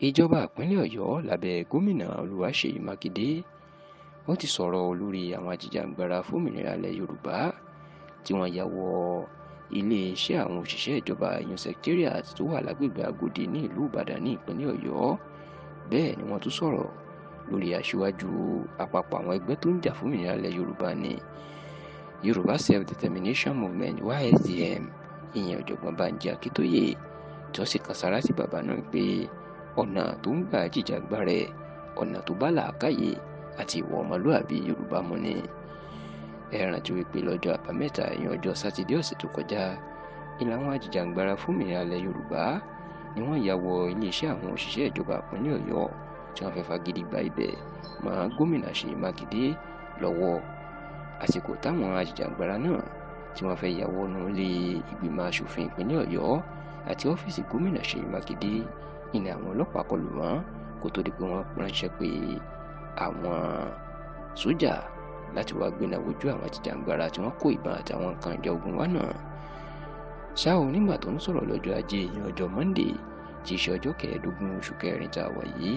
Ìjọba ìpínlẹ̀ Ọ̀yọ́ lábẹ́ gómìnà Olúwaṣèyí Mákindé wọ́n ti sọ̀rọ̀ lórí àwọn ajìjàǹgbara fómìnira ilẹ̀ Yorùbá tí wọ́n ya wọ iléeṣẹ́ àwọn òṣìṣẹ́ ìjọba ìyún secretariat tó wà lágbègbè Agodi ní ìlú Ìbàdàn ní ìpínlẹ̀ Ọ̀yọ́. Bẹ́ẹ̀ ni wọ́n tún sọ̀rọ̀ lórí aṣíwájú àpapọ̀ àwọn ẹgbẹ́ tó ń jà fómìnira ilẹ̀ Yorùbá ní Yorùbá Self-Determination Movement YSDM, ìyẹn ọ̀jọ̀gbọ́n Bánjí Akíntóyè, tí wọ́n sì kan sára sí bàbá náà pé ọ̀nà tó ń gbà jìjàgbara ẹ̀, ọ̀nà tó bá làákàyè àti ìwà ọmọlúàbí Yorùbá mu ni. Ẹ rántí wípé lọ́jọ́ Àbámẹ́ta, ìyẹn ọjọ́ Sátidé ọ̀sẹ̀ tó kọjá, ní làwọn ajìjàǹgbara fómìnira ilẹ̀ Yorùbá ni wọ́n ya wọ iléeṣẹ́ àwọn òṣìṣẹ́ ìjọba ìpínlẹ̀ Ọ̀yọ́ tí wọ́n fẹ́ fagídí gba ibẹ̀ mọ́ gómìnà Ṣèyí Mákindé lọ́wọ́. Àsìkò táwọn ajìjàǹgbara náà tí wọ́n fẹ́ ya wọnú ilé ìgbìmọ̀ asòfin ìpínlẹ̀ Ọ̀yọ́ àti ọ́fíìsì gómìnà Ṣèyí Mákindé ní àwọn ọlọ́pàá kọlù wọ́n kó tó di pé wọ́n ránṣẹ́ pé àwọn sójà láti wá gbéná wojú àwọn ajìjàǹgbara tí wọ́n kó ìbọn àtàwọn nǹkan ìjà ogun wá náà. Ṣá o, nígbà tó ń sọ̀rọ̀ lọ́jọ́ Ajé, ìyẹn ọjọ́ Monday tí í ṣe ọjọ́ 15 oṣù kẹrin tá a wà yìí,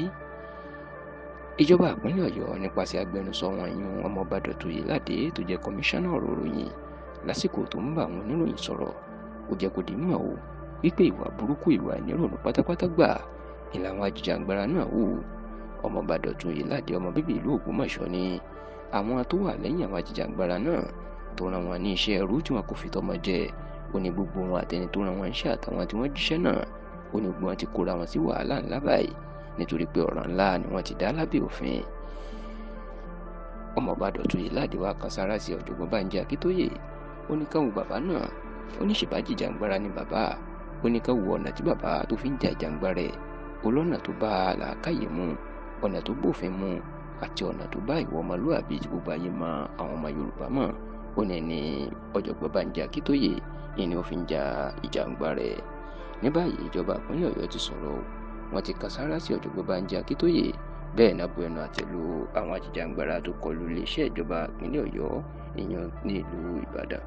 ìjọba ìpínlẹ̀ Ọ̀yọ́ nípasẹ̀ agbẹnusọ wọn ìyún Ọmọọba Dọ̀tun Oyèládé tó jẹ́ kọmíṣánná ọ̀rọ̀ ìròyìn lásìkò tó ń bá àwọn oníròyìn sọ̀rọ̀, ó jẹ́ kó di mímọ̀ o wípé ìwà burúkú, ìwà ìnírònú pátápátá gbà ní làwọn ajìjàǹgbara náà hù. Ọmọọba Dọ̀tun Oyèládé, ọmọ bíbí ìlú Ògbómọ̀ṣọ́, ni àwọn tó wà lẹ́yìn àwọn ajìjàǹgbara náà tó rán wọn ní iṣẹ́ ẹrú tí wọn kò fi tọmọ jẹ. Ó ní gbogbo wọn, àtẹni tó rán wọn iṣẹ́ àtàwọn tí wọ́n jíṣẹ́ náà, ó ní gbogbo wọn ti kóra wọn sí wàhálà ńlá báyìí nítorí pé ọ̀ràn ńlá ni wọ́n ti dá lábẹ́ òfin. Ọmọọba Dọ̀tun Oyèládé wá kan sára sí ọ̀jọ̀gbọ́n Bánjí Akíntóyè. Ó ní ká wo bàbá náà, ó ní ṣèbá jìjàǹgbara ni bàbá, ó ní ká wo ọ̀nà tí bàbá tó fi ń jà ìjàǹgbara ẹ̀, ó lọ́nà tó bá làákàyè mu, ọ̀nà tó bófin mu àti ọ̀nà tó bá ìwà ọmọlúàbí tí gbogbo ayé mọ àwọn ọmọ Yorùbá mọ̀. Ó ní ní ọ̀jọ̀gbọ́n Bánjí Akíntóyè ni ó fi ń jà ìjàǹgbara ẹ̀. Ní báyìí, ìjọba ìpínlẹ̀ Ọ̀yọ́ ti sọ̀rọ̀ o, wọ́n ti kan sára sí ọ̀jọ̀gbọ́n Bánjí Akíntóyè, bẹ́ẹ̀ náà bu ẹnu àtẹ́ lu àwọn ajìjàǹgbara tó kọlu iléeṣẹ́ ìjọba ìpínlẹ̀ Ọ̀yọ́ ìyẹn ní ìlú Ìbàdàn.